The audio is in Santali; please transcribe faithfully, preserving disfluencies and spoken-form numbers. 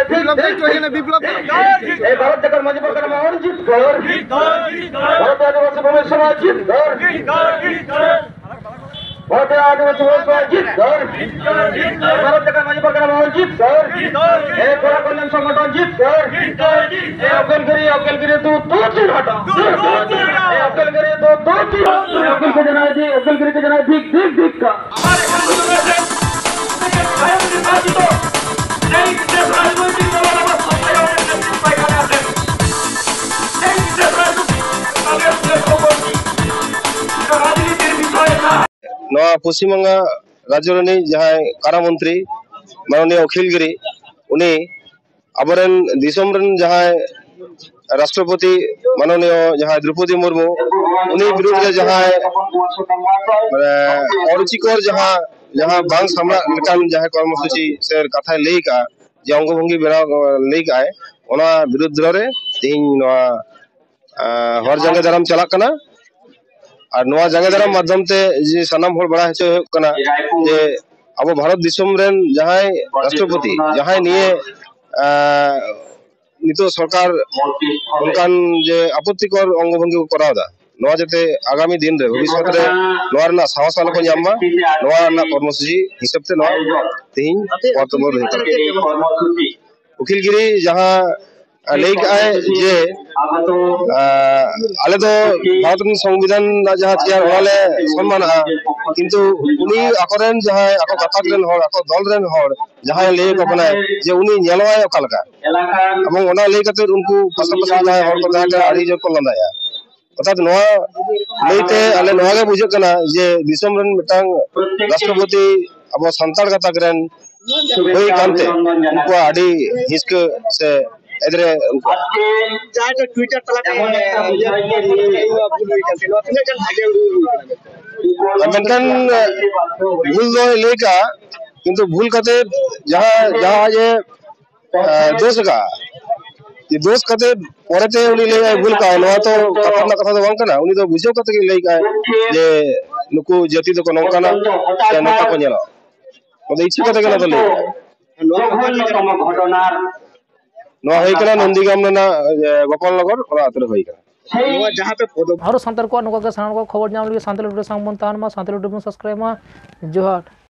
বিপ্লব দা একটু এখানে, বিপ্লব দা। এই ভারত জাকাত মাঝি পরগনা মহল জিতকর। ভারত আদিবাসী ভূমি সমাজ জিতকর। ভারত আদিবাসী ভূমি সমাজ জিতকর। ভারত জাকাত মাঝি পরগনা মহল জিতকর। এই গোরা কল্যাণ সংগঠন জিতকর। এই অখিলগিরি, অখিলগিরি দু, দু, তিন হটা। এই অখিলগিরি দু, দু, তিন। অখিলকে জানাই দি, অখিলগিরিকে জানাই ধিক, ধিক, ধিক্কার। আমার এখানে রয়েছে, স্বয়ং নির্বাচিত, এই বিশেষ রাজনৈতিক দলের আমার সত্তায় অনেক নেতৃত্ব এখানে আছেন। এই বিশেষ রাজনৈতিক দলের যে খবরটি, এটা রাজনীতির বিষয় না। ᱱᱚᱣᱟ ᱯᱚᱥᱪᱤᱢᱵᱟᱝᱞᱟ ᱨᱟᱡᱽᱡᱚ ᱨᱤᱱᱤᱡ ᱡᱟᱦᱟᱸᱭ ᱠᱟᱨᱟ ᱢᱚᱱᱛᱨᱤ ᱢᱟᱱᱚᱱᱤᱭᱚ ᱚᱠᱷᱤᱞ ᱜᱤᱨᱤ, ᱩᱱᱤ ᱟᱵᱚᱨᱮᱱ ᱫᱤᱥᱚᱢ ᱨᱮᱱ ᱡᱟᱦᱟᱸᱭ ᱨᱟᱥᱴᱨᱚᱯᱚᱛᱤ ᱢᱟᱱᱚᱱᱤᱭᱚ ᱡᱟᱦᱟᱸᱭ ᱫᱨᱚᱯᱚᱫᱤ ᱢᱩᱨᱢᱩ, ᱩᱱᱤ ᱵᱤᱨᱩᱫᱷ ᱨᱮ ᱡᱟᱦᱟᱸᱭ, ᱢᱟᱱᱮ, ᱚᱨᱩᱪᱤᱠᱚᱨ ᱡᱟᱦᱟᱸ, ᱡᱟᱦᱟᱸ ᱵᱟᱝ ᱥᱟᱢᱲᱟᱜ ᱞᱮᱠᱟᱱ ᱡᱟᱦᱟᱸ ᱠᱚᱨᱢᱚᱥᱩᱪᱤ ᱥᱮ ᱠᱟᱛᱷᱟᱭ ᱞᱟᱹᱭ ᱠᱟᱜᱼᱟ, ᱡᱮ ᱚᱝᱜᱚ ᱵᱷᱚᱝᱜᱤ ᱵᱮᱱᱟᱣ, ᱞᱟᱹᱭ ᱠᱟᱜᱼᱟᱭ, ᱚᱱᱟ ᱵᱤᱨᱩᱫᱷ ᱨᱮ ᱛᱮᱦᱮᱧ ᱱᱚᱣᱟ, ᱟᱸ, ᱦᱚᱨ ᱡᱟᱸᱜᱮ ᱫᱟᱨᱟᱢ ᱪᱟᱞᱟᱜ ᱠᱟᱱᱟ᱾ ᱟᱨ ᱱᱚᱣᱟ ᱡᱟᱸᱜᱮ ᱫᱟᱨᱟᱢ ᱢᱟᱫᱽᱫᱷᱚᱢ ᱛᱮ ᱡᱮ ᱥᱟᱱᱟᱢ ᱦᱚᱲ ᱵᱟᱲᱟᱭ ᱦᱚᱪᱚ ᱦᱩᱭᱩᱜ ᱠᱟᱱᱟ ᱡᱮ ᱟᱵᱚ ᱵᱷᱟᱨᱚᱛ ᱫᱤᱥᱚᱢ ᱨᱮᱱ ᱡᱟᱦᱟᱸᱭ ᱨᱟᱥᱴᱨᱚᱯᱚᱛᱤ, ᱡᱟᱦᱟᱸᱭ ᱱᱤᱭᱟᱹ, ᱟᱸ, ᱱᱤᱛᱚᱜ ᱥᱚᱨᱠᱟᱨ ᱚᱱᱠᱟᱱ ᱡᱮ ᱟᱯᱚᱛᱛᱤᱠᱚᱨ ᱚᱝᱜᱚ ᱵᱷᱚᱝᱜᱤ ᱠᱚ ᱠᱚᱨᱟᱣ ᱮᱫᱟ, ᱱᱚᱣᱟ ᱡᱟᱛᱮ ᱟᱜᱟᱢᱤ ᱫᱤᱱ ᱨᱮ, ᱵᱷᱚᱵᱤᱥᱥᱚᱛ ᱨᱮ ᱱᱚᱣᱟ ᱨᱮᱱᱟᱜ ᱥᱟᱦᱚᱥ ᱟᱞᱚ ᱠᱚ ᱧᱟᱢ ᱢᱟ, ᱱᱚᱣᱟ ᱨᱮᱱᱟᱜ ᱠᱚᱨᱢᱚᱥᱩᱪᱤ ᱦᱤᱥᱟᱹᱵ ᱛᱮ ᱱᱚᱣᱟ ᱛᱮᱦᱮᱧ ᱯᱚᱛᱷ ᱵᱚᱱᱫᱷ ᱦᱩᱭᱩᱜ ᱠᱟᱱᱟ᱾ ᱩᱠᱤᱞ ᱜᱤᱨᱤ ᱡᱟᱦᱟᱸ ᱞᱟᱹᱭ ᱠᱟᱜᱼᱟᱭ ᱡᱮ, ᱟᱸ, ᱟᱞᱮ ᱫᱚ ᱵᱷᱟᱨᱚᱛ ᱨᱮᱱ ᱥᱚᱝᱵᱤᱫᱷᱟᱱ ᱨᱮᱱᱟᱜ ᱡᱟᱦᱟᱸ ᱛᱮᱭᱟᱨ, ᱚᱱᱟ ᱞᱮ ᱥᱚᱱᱢᱟᱱᱟᱜᱼᱟ, ᱠᱤᱱᱛᱩ ᱩᱱᱤ ᱟᱠᱚᱨᱮᱱ ᱡᱟᱦᱟᱸᱭ ᱟᱠᱚ ᱜᱟᱛᱟᱠ ᱨᱮᱱ ᱦᱚᱲ, ᱟᱠᱚ ᱫᱚᱞ ᱨᱮᱱ ᱦᱚᱲ ᱡᱟᱦᱟᱸᱭ ᱞᱟᱹᱭ ᱟᱠᱚ ᱠᱟᱱᱟᱭ ᱡᱮ ᱩᱱᱤ ᱧᱮᱞᱚᱜᱼᱟᱭ ᱚᱠᱟ ᱞᱮᱠᱟ, ᱮᱵᱚᱝ ᱚᱱᱟ ᱞᱟᱹᱭ ᱠᱟᱛᱮ ᱩᱱᱠᱩ ᱯᱟᱥᱟᱯᱟᱥᱤ ᱡᱟᱦᱟᱸᱭ ᱦᱚᱲ ᱠᱚ ᱛᱟᱦᱮᱸ ᱠᱟᱱᱟ ᱟᱹᱰᱤ ᱡᱳᱨ ᱠᱚ ᱞᱟᱸᱫᱟᱭᱟ᱾ ᱚᱨᱛᱷᱟᱛ ᱱᱚᱣᱟ ᱞᱟᱹᱭᱛᱮ ᱟᱞᱮ ᱱᱚᱣᱟ ᱜᱮ ᱵᱩᱡᱷᱟᱹᱜ ᱠᱟᱱᱟ ᱡᱮ ᱫᱤᱥᱚᱢ ᱨᱮᱱ ᱢᱤᱫᱴᱟᱝ ᱨᱟᱥᱴᱨᱚᱯᱚᱛᱤ ᱟᱵᱚ ᱥᱟᱱᱛᱟᱲ ᱜᱟᱛᱟᱠ ᱨᱮᱱ ᱦᱩᱭ ᱠᱟᱱᱛᱮ ᱩᱱᱠᱩᱣᱟᱜ ᱟᱹᱰᱤ ᱦᱤᱥᱠᱟᱹ ᱥᱮ ᱮᱫᱽᱨᱮ ᱩᱱᱠᱩᱣᱟᱜ᱾ ᱡᱟᱦᱟᱸᱭ ᱫᱚ Twitter ᱛᱟᱞᱟᱛᱮ, ᱮ, ᱤᱭᱟᱹ, ᱵᱷᱩᱞ ᱦᱩᱭ ᱠᱟᱱ ᱛᱟᱭᱟ᱾ ᱱᱚᱣᱟ ᱛᱤᱱᱟᱹᱜ ᱜᱟᱱ ᱵᱷᱟᱜᱮ ᱦᱩᱭ ᱠᱟᱱᱟ? ᱢᱮᱱᱠᱷᱟᱱ, ᱮ, ᱵᱷᱩᱞ ᱫᱚᱭ ᱞᱟᱹᱭ ᱠᱟᱜᱼᱟ, ᱠᱤᱱᱛᱩ ᱵᱷᱩᱞ ᱠᱟᱛᱮ ᱡᱟᱦᱟᱸ, ᱡᱟᱦᱟᱸ ᱟᱡ ᱮ ᱫᱳᱥ ᱟᱠᱟᱫᱼᱟ, ᱡᱮ ᱫᱳᱥ ᱠᱟᱛᱮ ᱯᱚᱨᱮᱛᱮ ᱩᱱᱤ ᱞᱟᱹᱭᱟᱭ ᱵᱷᱩᱞ ᱠᱟᱜᱼᱟᱭ, ᱱᱚᱣᱟ ᱛᱚ ᱠᱟᱛᱷᱟ ᱨᱮᱱᱟᱜ ᱠᱟᱛᱷᱟ ᱫᱚ ᱵᱟᱝ ᱠᱟᱱᱟ᱾ ᱩᱱᱤ ᱫᱚ ᱵᱩᱡᱷᱟᱹᱣ ᱠᱟᱛᱮ ᱜᱮ ᱞᱟᱹᱭ ᱠᱟᱜᱼᱟᱭ ᱡᱮ ᱱᱩᱠᱩ ᱡᱟᱹᱛᱤ ᱫᱚᱠᱚ ᱱᱚᱝᱠᱟᱱᱟ ᱥᱮ ᱱᱚᱝᱠᱟ ᱠᱚ ᱧᱮᱞᱚᱜᱼᱟ, ᱚᱱᱟ ᱫᱚ ᱤᱪᱪᱷᱟᱹ ᱠᱟᱛᱮ ᱜᱮ ᱱᱚᱣᱟ ᱫᱚ ᱞᱟᱹᱭ ᱠᱟᱜᱼᱟᱭ᱾ ᱱᱚᱣᱟ ᱦᱩᱭ ᱠᱟᱱᱟ ᱱᱚᱱᱫᱤᱜᱨᱟᱢ ᱨᱮᱱᱟᱜ ᱜᱳᱯᱟᱞᱱᱚᱜᱚᱨ, ᱚᱱᱟ ᱟᱹᱛᱩ ᱨᱮ ᱦᱩᱭ ᱠᱟᱱᱟ᱾ ᱱᱚᱣᱟ ᱡᱟᱦᱟᱸ ᱯᱮ ᱯᱚᱫᱚᱵ- ᱟᱨᱚ ᱥᱟᱱᱛᱟᱲ ᱠᱚᱣᱟᱜ ᱱᱚᱝᱠᱟ ᱜᱮ ᱥᱟᱱᱟᱢ ᱠᱚ ᱠᱷᱚᱵᱚᱨ ᱧᱟᱢ ᱞᱟᱹᱜᱤᱫ ᱥᱟᱱᱛᱟᱲᱤ ᱴᱩᱰᱮ ᱥᱟᱶ ᱵᱚᱱ ᱛᱟᱦᱮᱱ ᱢᱟ, ᱥᱟᱱᱛᱟᱲᱤ ᱴᱩᱰᱮ ᱵᱚᱱ ᱥᱟᱵᱥᱠᱨᱟᱭᱤᱵ ᱢᱟ᱾ ᱡᱚᱦᱟᱨ᱾